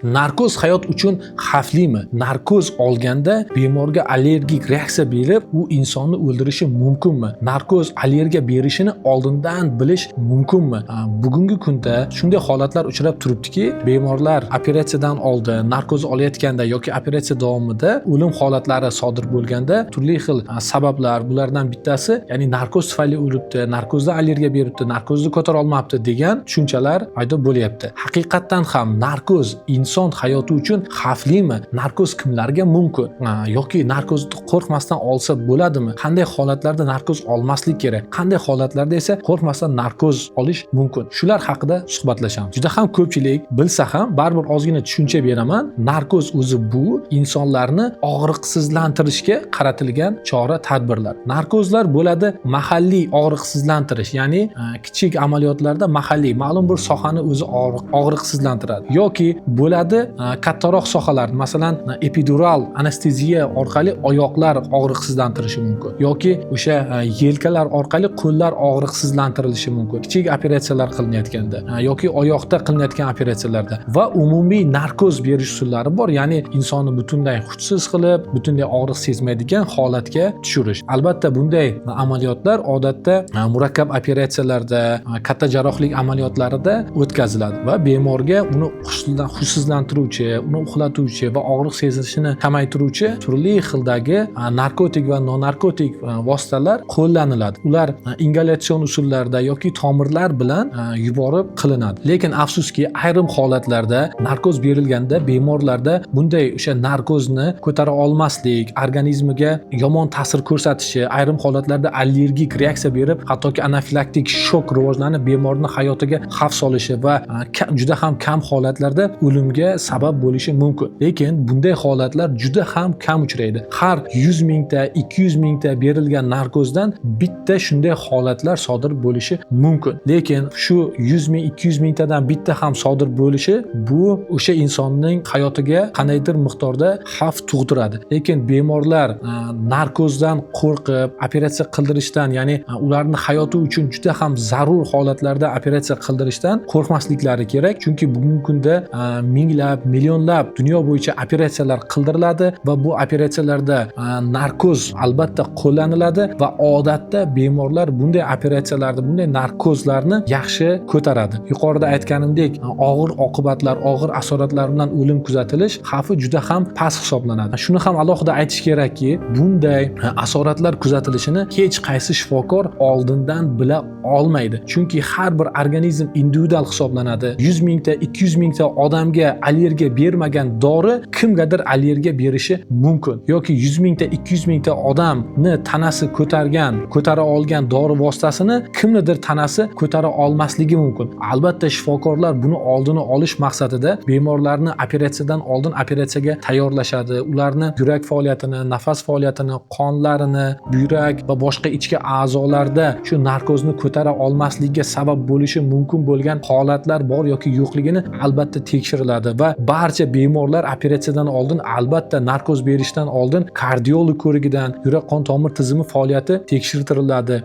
Narkoz hayot uchun xavflimi? Narkoz olganda bemorga allergik reaksiya berib, u insonni o'ldirishi mumkinmi? Narkoz allergiya berishini oldindan bilish mumkinmi? Bugungi kunda shunday holatlar uchrab turibdiki, bemorlar operatsiyadan oldin narkoz olayotganda yoki operatsiya davomida o'lim holatlari sodir bo'lganda turli xil sabablar, bulardan bittasi, ya'ni narkoz tufayli o'libdi, narkozdan allergiya beribdi, narkozni ko'tara olmabdi degan tushunchalar paydo bo'lyapti. Haqiqatdan ham narkoz inson hayoti uchun xavflimi? Narkoz kimlarga mumkin? Yoki narkozni qo'rqmasdan olsa bo'ladimi? Qanday holatlarda narkoz olmaslik kerak? Qanday holatlarda esa qo'rqmasdan narkoz olish mumkin? Shular haqida suhbatlashamiz. Juda ham ko'pchilik bilsa ham, baribir ozgina tushuncha beraman. Narkoz o'zi bu insonlarni og'riqsizlantirishga qaratilgan chora tadbirlar. Narkozlar bo'ladi mahalliy og'riqsizlantirish, ya'ni kichik amaliyotlarda mahalliy ma'lum bir sohani o'zi og'riqsizlantiradi yoki bo'ladi kattaroq sohalar, masalan, epidural anesteziya orqali oyoqlar og'riqsizlantirilishi mumkin yoki o'sha yelkalar orqali qo'llar og'riqsizlantirilishi mumkin kichik operatsiyalar qilinayotganda yoki oyoqda qilinayotgan operatsiyalarda. Va umumiy narkoz berish usullari bor, ya'ni insonni butunlay hushsiz qilib, butunlay og'riq sezmaydigan holatga tushirish. Albatta, bunday amaliyotlar odatda murakkab operatsiyalarda, katta jarrohlik amaliyotlarida o'tkaziladi va bemorga uni hushsizlantiruvchi, uni uxlatuvchi va og'riq sezishini kamaytiruvchi turli xildagi narkotik va nonarkotik vositalar qo'llaniladi. Ular ingalyatsion usullarda yoki tomirlar bilan yuborib qilinadi. Lekin afsuski, ayrim holatlarda narkoz berilganda bemorlarda bunday o'sha narkozni ko'tara olmaslik, organizmiga yomon ta'sir ko'rsatishi, ayrim holatlarda allergik reaksiya berib, hattoki anafilaktik shok rivojlanib, bemorni hayotiga xavf solishi va juda ham kam holatlarda o'limga sabab bo'lishi mumkin. Lekin bunday holatlar juda ham kam uchraydi. Har 100 mingta, 200 mingta berilgan narkozdan bitta shunday holatlar sodir bo'lishi mumkin. Lekin shu 100 ming, 200 mingtadan bitta ham sodir bo'lishi bu o'sha insonning hayotiga qandaydir miqdorda xavf tug'diradi. Lekin bemorlar narkozdan qo'rqib operatsiya qildirishdan, ya'ni ularni hayoti uchun juda ham zarur holatlarda operatsiya qildirishdan qo'rqmasliklari kerak. Chunki bugungi kunda minglab, millionlab dunyo bo'yicha operatsiyalar qildiriladi va bu operatsiyalarda narkoz albatta qo'llaniladi va odatda bemorlar bunday operatsiyalarni, bunday narkozlarni yaxshi ko'taradi. Yuqorida aytganimdek, og'ir oqibatlar, og'ir asoratlar bilan o'lim kuzatilish xavfi juda ham past hisoblanadi. Shuni ham alohida aytish kerakki, bunday asoratlar kuzatilishini hech qaysi shifokor oldindan bila olmaydi. Chunki har bir organizm individual hisoblanadi. 100 mingta, 200 mingta odamga allergiya bermagan dori kimgadir allergiya berishi mumkin yoki 100 mingta, 200 mingta odamni tanasi ko'targan, ko'tara olgan dori vositasini kimnidir tanasi ko'tara olmasligi mumkin. Albatta, shifokorlar buni oldini olish maqsadida bemorlarni operatsiyadan oldin operatsiyaga tayyorlashadi. Ularni yurak faoliyatini, nafas faoliyatini, qonlarini, buyrak va boshqa ichki a'zolarda shu narkozni ko'tara olmasligiga sabab bo'lishi mumkin bo'lgan holatlar bor yoki yo'qligini albatta tekshiriladi va barcha bemorlar operatsiyadan oldin, albatta narkoz berishdan oldin kardiolog ko'rigidan, yurak qon tomir tizimi faoliyati tekshirtiriladi.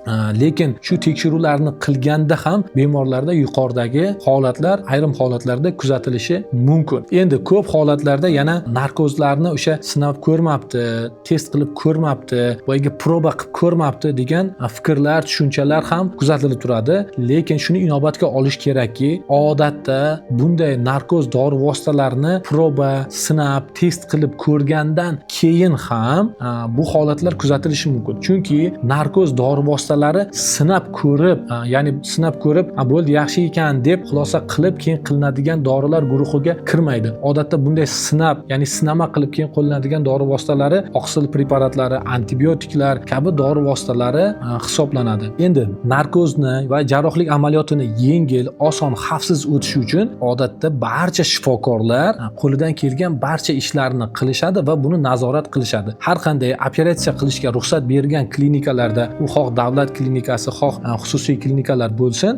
Lekin shu tekshiruvlarni qilganda ham bemorlarda yuqoridagi holatlar ayrim holatlarda kuzatilishi mumkin. Endi ko'p holatlarda yana narkozlarni o'sha sinab ko'rmabdi, test qilib ko'rmabdi, boyagi proba qilib ko'rmabdi degan fikrlar, tushunchalar ham kuzatilib turadi. Lekin shuni inobatga olish kerakki, odatda bunday narkoz dori vositalarini proba, sinab, test qilib ko'rgandan keyin ham bu holatlar kuzatilishi mumkin. Chunki narkoz dori vositalari sinab ko'rib, ya'ni sinab ko'rib, bo'ldi, yaxshi ekan deb xulosa qilib keyin qilinadigan dorilar guruhiga kirmaydi. Odatda bunday sinab, ya'ni sinama qilib keyin qo'llanadigan dori vositalari oqsil preparatlari, antibiotiklar kabi dori vositalari hisoblanadi. Endi narkozni va jarrohlik amaliyotini yengil, oson, xavfsiz o'tishi uchun odatda barcha shifokorlar qo'lidan kelgan barcha ishlarni qilishadi va buni nazorat qilishadi. Har qanday operatsiya qilishga ruxsat bergan klinikalarda, u xoh davlat klinikasi, xoh xususiy klinikalar bo'lsin,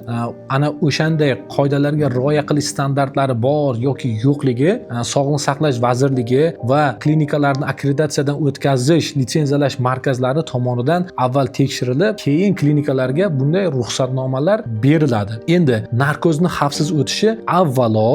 ana o'shanday qoidalarga rioya qilish standartlari bor yoki yo'qligi Sog'liqni saqlash vazirligi va klinikalarni akkreditatsiyadan o'tkazish, litsenziyalash markazlari tomonidan avval tekshirilib, keyin klinikalarga bunday ruxsatnomalar beriladi. Endi narkozni xavfsiz o'tishi avvalo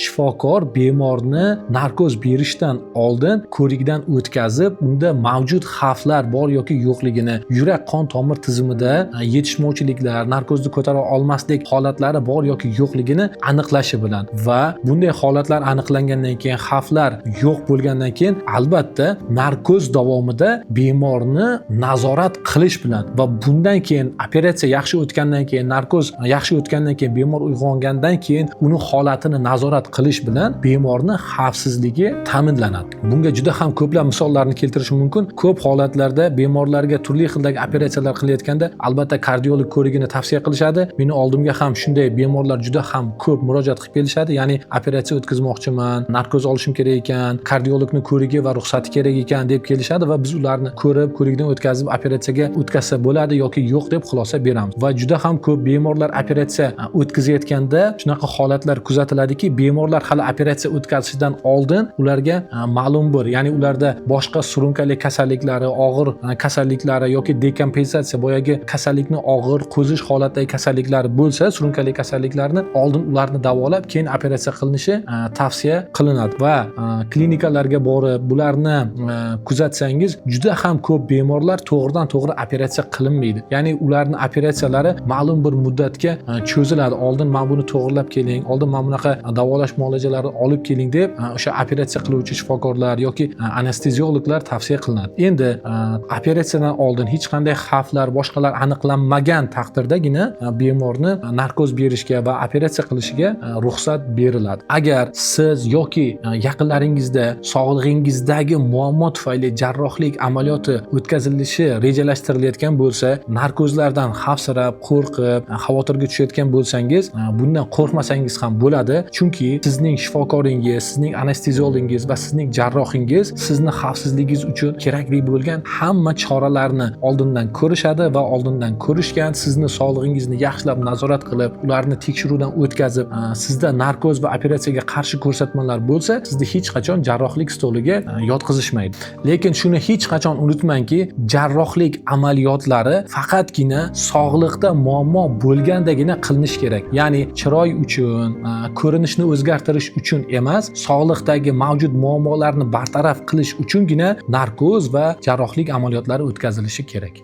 Shifokor bemorni narkoz berishdan oldin ko'rikdan o'tkazib, unda mavjud xavflar bor yoki yo'qligini, yurak qon tomir tizimida yetishmovchiliklar, narkozni ko'tara olmaslik holatlari bor yoki yo'qligini aniqlashi bilan va bunday holatlar aniqlangandan keyin, xavflar yo'q bo'lgandan keyin, albatta narkoz davomida bemorni nazorat qilish bilan va bundan keyin operatsiya yaxshi o'tgandan keyin, narkoz yaxshi o'tgandan keyin, bemor uyg'ongandan keyin uni holatini nazorat qilish bilan bemorni xavfsizligi ta'minlanadi. Bunga juda ham ko'plab misollarni keltirish mumkin. Ko'p holatlarda bemorlarga turli xildagi operatsiyalar qilayotganda, albatta, kardiolog ko'rigini tavsiya qilishadi. Meni oldimga ham shunday bemorlar juda ham ko'p murojaat qilib kelishadi, ya'ni operatsiya o'tkazmoqchiman, narkoz olishim kerak ekan, kardiologni ko'rigi va ruxsati kerak ekan deb kelishadi va biz ularni ko'rib, ko'rikdan o'tkazib, operatsiyaga o'tkazsa bo'ladi yoki yo'q deb xulosa beramiz. Va juda ham ko'p bemorlar operatsiya o'tkazayotganda shunaqa holatlar kuzatiladiki, bemorlar hali operatsiya o'tkazishidan oldin ularga ma'lum bir, ya'ni ularda boshqa surunkali kasalliklari, og'ir kasalliklari yoki dekompensatsiya, boyagi kasallikni og'ir qo'zish holatdagi kasalliklari bo'lsa, surunkali kasalliklarni oldin ularni davolab, keyin operatsiya qilinishi tavsiya qilinadi. Va klinikalarga borib bularni kuzatsangiz, juda ham ko'p bemorlar to'g'ridan to'g'ri operatsiya qilinmaydi, ya'ni ularni operatsiyalari ma'lum bir muddatga cho'ziladi. Oldin mana buni to'g'irlab keling, oldin mana bunaqa davolash muolajalarini olib keling deb o'sha operatsiya qiluvchi shifokorlar yoki anesteziologlar tavsiya qilinadi. Endi operatsiyadan oldin hech qanday xavflar, boshqalar aniqlanmagan taqdirdagina bemorni narkoz berishga va operatsiya qilishiga ruxsat beriladi. Agar siz yoki yaqinlaringizda sog'lig'ingizdagi muammo tufayli jarrohlik amaliyoti o'tkazilishi rejalashtirilayotgan bo'lsa, narkozlardan xavfsirab, qo'rqib, xavotirga tushayotgan bo'lsangiz, bundan qo'rqmasangiz ham bo'ladi, chunki sizning shifokoringiz, sizning anesteziologingiz va sizning jarrohingiz sizni xavfsizligingiz uchun kerakli bo'lgan hamma choralarni oldindan ko'rishadi va oldindan ko'rishgan. Sizni sog'lig'ingizni yaxshilab nazorat qilib, ularni tekshiruvdan o'tkazib, sizda narkoz va operatsiyaga qarshi ko'rsatmalar bo'lsa, sizni hech qachon jarrohlik stoliga yotqizishmaydi. Lekin shuni hech qachon unutmangki, jarrohlik amaliyotlari faqatgina sog'liqda muammo bo'lgandagina qilinishi kerak, ya'ni chiroy uchun, ko'rinishni o'zgartirish uchun emas, sog'liqdagi mavjud muammolarni bartaraf qilish uchungina narkoz va jarrohlik amaliyotlari o'tkazilishi kerak.